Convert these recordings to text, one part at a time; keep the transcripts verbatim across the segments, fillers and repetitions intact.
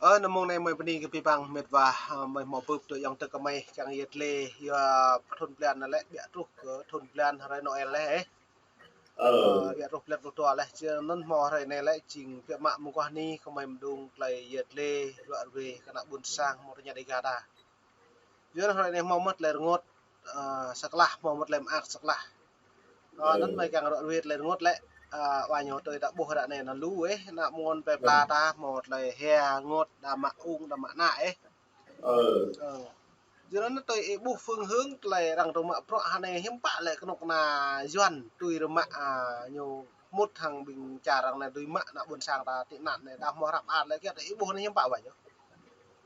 Ơ, nơmông anai mơi bơni kơ pơpăng mĕt wa, ơ, mơi hmâo bưp tui yŏng tơ kơ mơi kiăng yơt lĕ, yua thun blan anai lĕ, ƀiă truh kơ thun blan hrơi Noel lĕ, ơ. Ơ. Ơ, ƀiă truh blan pluh dua lĕ, či anŭn hmâo hrơi anai lĕ, jing biă mă mơguah ni kơ mơi mơđung tơlơi yơt lĕ, ruă ruê kơ ană ƀôn sang hmâo tơña Dega ta. Yua anŭn hrơi anai hmâo mơ̆ tơlơi rơngot, ơ, sa klah, hmâo mơ̆ tơlơi mơak sa klah. Ơ, anŭn mơi kiăng ruă ruê tơlơi rơngot lĕ, ơ, wa ñu tui ta ƀuh ră anai anŭn lu ih, ană mơ̆ng ƀôn plơi pla ta hmâo tơlơi hia rơngot, đa mă ung, đa mă ană ih. Ơ. Ơ. Yua anŭn tui ih ƀuh phương hướng tơlơi arăng tŭ mă bruă hơnai hiư̆m pă lĕ kơnuk kơna Yuan tui rơmă, ơ, ñu mŭt hăng ƀing čar arăng anai tui mă ană ƀôn sang ta tị nạn anai đa hmâo hrăp ăt lĕ kiăng tui ih ƀuh anai hiư̆m pă wa ñu.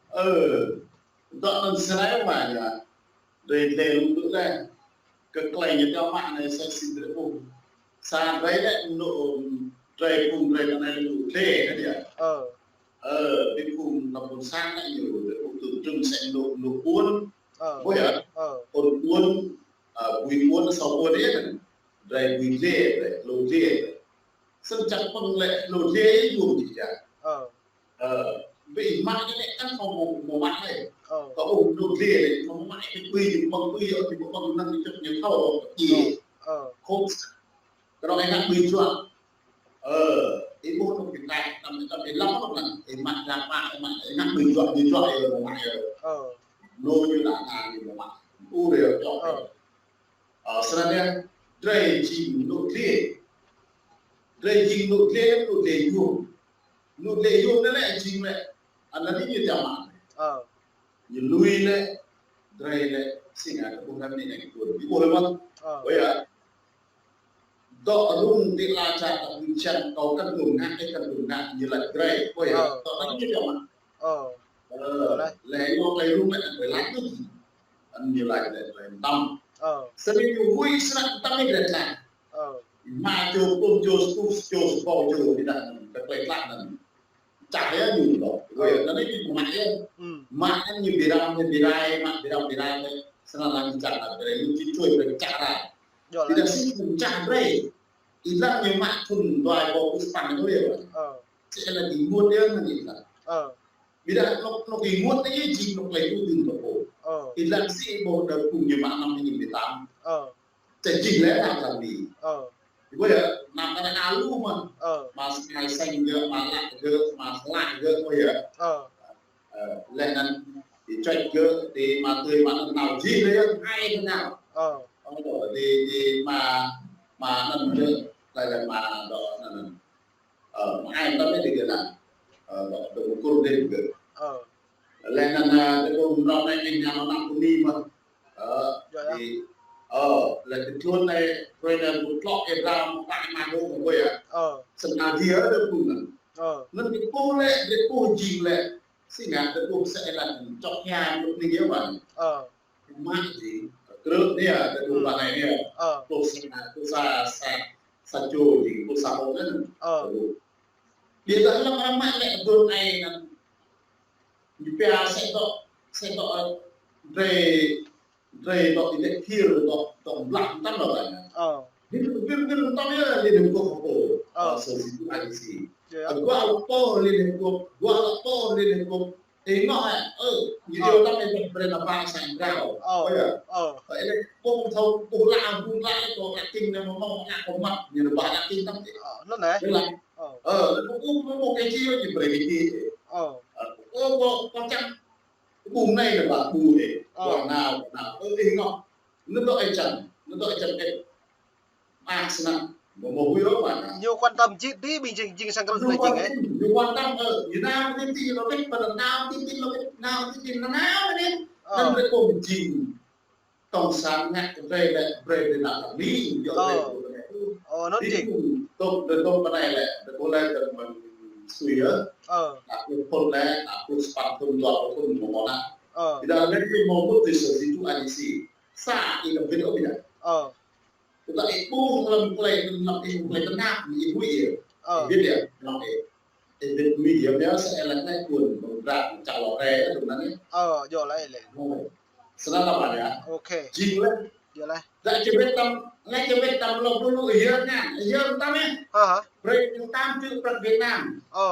Ơ. Dŏ anŭn sơrai wa ñu. Drơi dleh lu tŭ lĕ. Kơ tơlơi ñu tơma anai sa si drơi ƀuh. Sa drơi lĕ lu drơi phung drơi kơ anai lu dleh kơ ñu. Ơ. Ơ, ƀing phung ană ƀôn sang lĕ ñu drơi ƀuh tŭ trưng sĕ lu lu ƀuôn. Ơ. Ƀuh yơh. Ơ. Ƀuôn ƀuôn, ơ, bui ƀuôn sa ƀuôn yơh. Drơi bui dleh, drơi lu dleh. Sơ̆n čăk pơ̆ng lĕ lu dleh yua či ča. Ơ. Ơ, ƀing mă anai lĕ kăn hmâo mơ̆ mă lĕ. Ơ. Kơ ƀuh lu dleh lĕ, hmâo mă lĕ ƀing ƀing mơ̆ng ƀing yơh ƀing mơ̆ng năng ƀing čăk ñu thâo ƀing. Ơ. Ơ. Khŏm kơ anŭn ih ngă ƀing juă. Ơ, ih ƀuh anŭn ƀing ta, tăm tăm ih lăng anŭn lăng. Ih mă lăng mă, ih mă, ih ngă ƀing juă, ƀing juă ih mă mă ih. Ơ. Lu ñu lăng ta ih mă mă. U rê čŏk. Ơ. Ơ, sơnăn yơh, drơi jing lu dleh. Drơi jing lu dleh, lu dleh yôm. Lu dleh yôm anai lĕ jing lĕ, anăn anai ñu tơma. Ơ. Ñu lui lĕ, drơi lĕ, si ngă kơ ƀuh răm anai anai kơ ƀuh. Ñu ƀuh lĕ mơ̆n. Ơ. Ƀuh yơh. Dŏ rŭng tĭ la čar ta ƀing čan kâo kăn dŏ ngă, ih kăn dŏ ngă, ñu laĭ drơi. Ƀuh yơh. Ơ. Dŏ anai ñu tơma. Ơ. Ơ, lĕ yua tơlơi rŭng lĕ, tơlơi laĭ tŭ. Anŭn ñu laĭ lĕ tơlơi tăm. Ơ. Sơnăn ñu huĭ sơnăn tăm ih drơi tơlơi. Ơ. Mă čô pơm čô, čô, čô, čô, čô, ƀiădah anŭn, tơlơi tlaih anŭn. Čah yơh ñu dŏ. Ơ. Wơi, anŭn ñu mă yơh. Mă anŭn ñu bi ram, ñu bi rai, mă bi ram, bi rai, sơnăn lăng čah anŭn, tơlơi ñu či čuai, tơlơi čah rai. Ƀiădah si čah rai. Ih lăng ñu mă thun dua rơbâo pluh sapăn ñu yơh. Ơ. Si lăng ih mŭt yơh anŭn ih lăng. Ơ. Ƀiădah anŏ, anŏ ih mŭt anai jing anŏ tơlơi tŭ dưn tơpô. Ơ. Ih lăng si ƀuh đa phung ñu mă năm ñu bi tăm. Ơ. Ča jing lĕ năm lăng ni. Ơ. Ƀuh yơh, năm anai alu mơ̆n. Ơ. Mă sơngai seng gơ̆, mă lăk gơ̆, mă sơlak gơ̆, ƀuh yơh. Ơ. Ơ, lĕ anŭn, ih čuăt gơ̆, ih mă tui mă anŭn nao jing lĕ yơh, ai kơ nao. Ơ. Ơ, ih, ih mă, mă anŭn gơ̆, lĕ mă dŏ anŭn. Ơ, mă ai tăm ih dĭ gơ̆ nao. Ơ, dŏ, dŏ mơkur dĭ gơ̆. Ơ. Lĕ anŭn, ơ, dŏ ƀuh răm anai ih nao nao pơ ni mơ̆n. Ơ, ih, ơ, lĕ kơ čun anai, rơi anai ƀu tlŏk ih rao mă tơma ƀu mă ƀuh yơh. Ơ. Sơnăn ih dŏ ƀuh anŭn. Ơ. Anŭn dŏ ƀuh lĕ, dŏ ƀuh jing lĕ. Si ngă dŏ ƀuh sĕ lĕ čŏk hiam lŭk ni yơh ƀan. Ơ. Mă jing, krư̆ ni yơh, dŏ ƀuh ƀan anai ni yơh. Ơ. Ƀuh sa, ƀuh sa, sa, sa čô jing, ƀuh sa ƀuh anŭn. Ơ. Ƀiădah lăng arăng mă lĕ dŏ anai anŭn. Ñu pia sĕ dŏ, sĕ dŏ, ơ, drơi, drơi dŏ ih dŏ kir dŏ, dŏ blah tăm dŏ ƀan. Ơ. Ƀing, ƀing, ƀing tăm yơh Liên Hiệp Quốc hơpô. Ơ. Ơ, sơ si tu ai si. Yơh. Ơ, gua lăp pô Liên Hiệp Quốc, gua lăp pô Liên Hiệp Quốc. Ih ngŏ hă, ơ, ñu iâu tăm ih brơi nao pơ sang drao. Ơ. Ơ yơh. Ơ. Ơ, ih ƀuh thâo, ƀuh lă, ƀuh lă, kơ lă ting nao mơ̆ mơ̆, lă kơ mă, ñu nao pơ lă ting tăm ih. Ơ, anŭn hă? Ƀuh lă. Ơ. Ơ, ƀuh, ƀuh, ƀuh kơ či, ñu brơi kơ či. Ơ. Ơ, ƀuh, ƀuh, ƀuh čang. Ƀuh anai lĕ ƀă ƀuh ih. Ơ. Ƀuh nao, nao. Ơ, ih ngŏ. Anŭn dŏ ih čang, anŭn dŏ ih čang ih. Mă sơnăn, mơ̆ mơ̆ hui ôh mă nao. Ñu quan tâm jĭt dih ƀing jing, jing sang krư̆ ñu lĕ quan jing, ơ. Ñu quan tâm, ơ, ñu nao tĭ tĭ lŏ bĕ, pơ nao tĭ tĭ lŏ bĕ, nao tĭ tĭ nao nao bĕ. Ơ. Anŭn lĕ ƀuh jing. Cộng sản ngă kơ drơi lĕ, brơi drơi nao tăm ni, yua drơi ƀuh anai. Ơ, anŭn jing. Tơl, tơl pơ anai lĕ, tơl pơ anai lĕ, tơl mơ̆n sui yơh. Ơ. Nao pluh phŭn lĕ, nao pluh sapăn phŭn, dua pluh phŭn, mơ̆ mơ̆ nao. Ơ. Ƀiădah lĕ ñu mơ̆ mŭt tui sơ si tu ai si. Sa ih lăng ƀiă ôh ƀiă. Ơ. Tơdah ih ƀuh lăm tơlơi, lăm ih tơlơi tơnap, ih huĭ yơh. Ơ. Ih wĭt yơh, lăng ih. Ih wĭt huĭ yơh, biă sĕ lăng anai ƀuôn, ƀuôn rak, čar lŏ rai, tui anŭn yơh. Ơ, yơh lĕ, lĕ. Ơ. Sơnăn lă ƀan yơh. Ok. Jing lĕ. Yơh lĕ. Dah či wĭt tăm, lĕ či wĭt tăm lŏ dulu yơh anŭn, yơh tăm yơh. Hă, hă. Brơi tăm tui prăk Việt Nam. Ơ.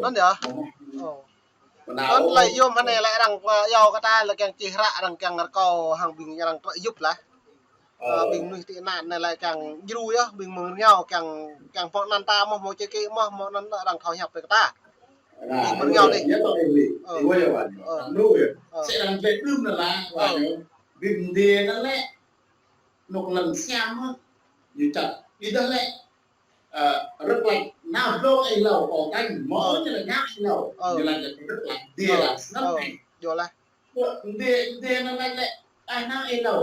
Anŭn yơh. Ơ. Anŭn lĕ yôm hơnai lĕ arăng pơ yua kơ ta lĕ kiăng čih hră arăng kiăng rơkâo hăng ƀing arăng trŏ yŭp lah. Ơ, ƀing mơnuih tị nạn anai lĕ kiăng djru yơh, ƀing mơ̆ng rơngiao kiăng, kiăng pŏk anăn ta mơ̆, mơ̆ čê kê mơ̆, mơ̆ anŭn arăng thâo hiăp brơi kơ ta. Ƀing mơ̆ng rơngiao anai. Ơ. Ơ. Ơ. Sĕ arăng glĕ đưm anŭn lah, ơ, ƀing mơdê anŭn lĕ, anŏ lŏn siam mơ̆, ñu čăt. Ƀiădah lĕ, ơ, rơ̆k lač nao dlông ih hlâo, kâo tañ, mơ̆ ñu lač nao ih hlâo. Ơ. Ñu lač rơ̆k lač, mơdê lač, snăn anai. Yua lah. Mơdê, mơdê anŭn lač lĕ, ơ, nao ih hlâo.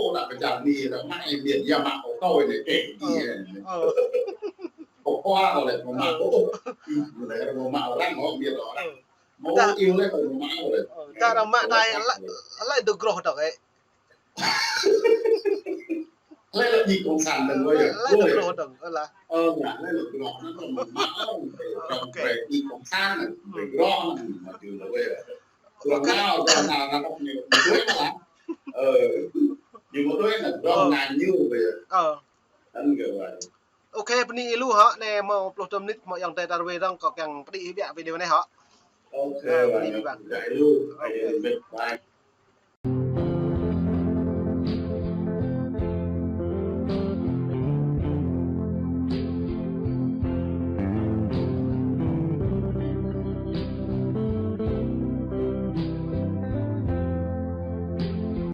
ô, đa pơčah ni, đa mă ih miêt, ia mă ô tô anai kĕ. Ơ. Ih, ơ. Kơ khua kơ lĕ, mă, ơ, ô, ih, lĕ, mă, mă, lăng, ô, miêt, ô, lăng. Ơ. Mă, ta, ô, ih, lĕ, mă, ô, lĕ. Ơ, ta đa mă đai, lĕ, lĕ dŏ groh dŏ, ơ. Lĕ lĕ đi cộng sản dơ̆ng, ơ, lĕ, lĕ ôi, dŏ groh dơ̆ng, ơ, lah. Ơ, lah, lĕ lĕ groh, anŭn mă, mă, ơ, ơ, ok. Ơ, đi cộng sản, ơ, groh, anŭn mă, jing lĕ, ơ. Groh, ok. Nao, groh, nao, nao, đŏk ñu, ñu đuaĭ lah. Ơ, ñu mă đuaĭ lah, groh, ơ, nao ñu, ơ. Ơ. Anŭn kơ, ơ. Ok, bơni ih lu hŏ, anai hmâo pluh dua mơnit, hmâo ayŏng adơi ta rơwĕ dơ̆ng, kâo kiăng pơđĭ ih biă video anai hŏ. Ok, ơ, bơni ih, bye bye. Bye.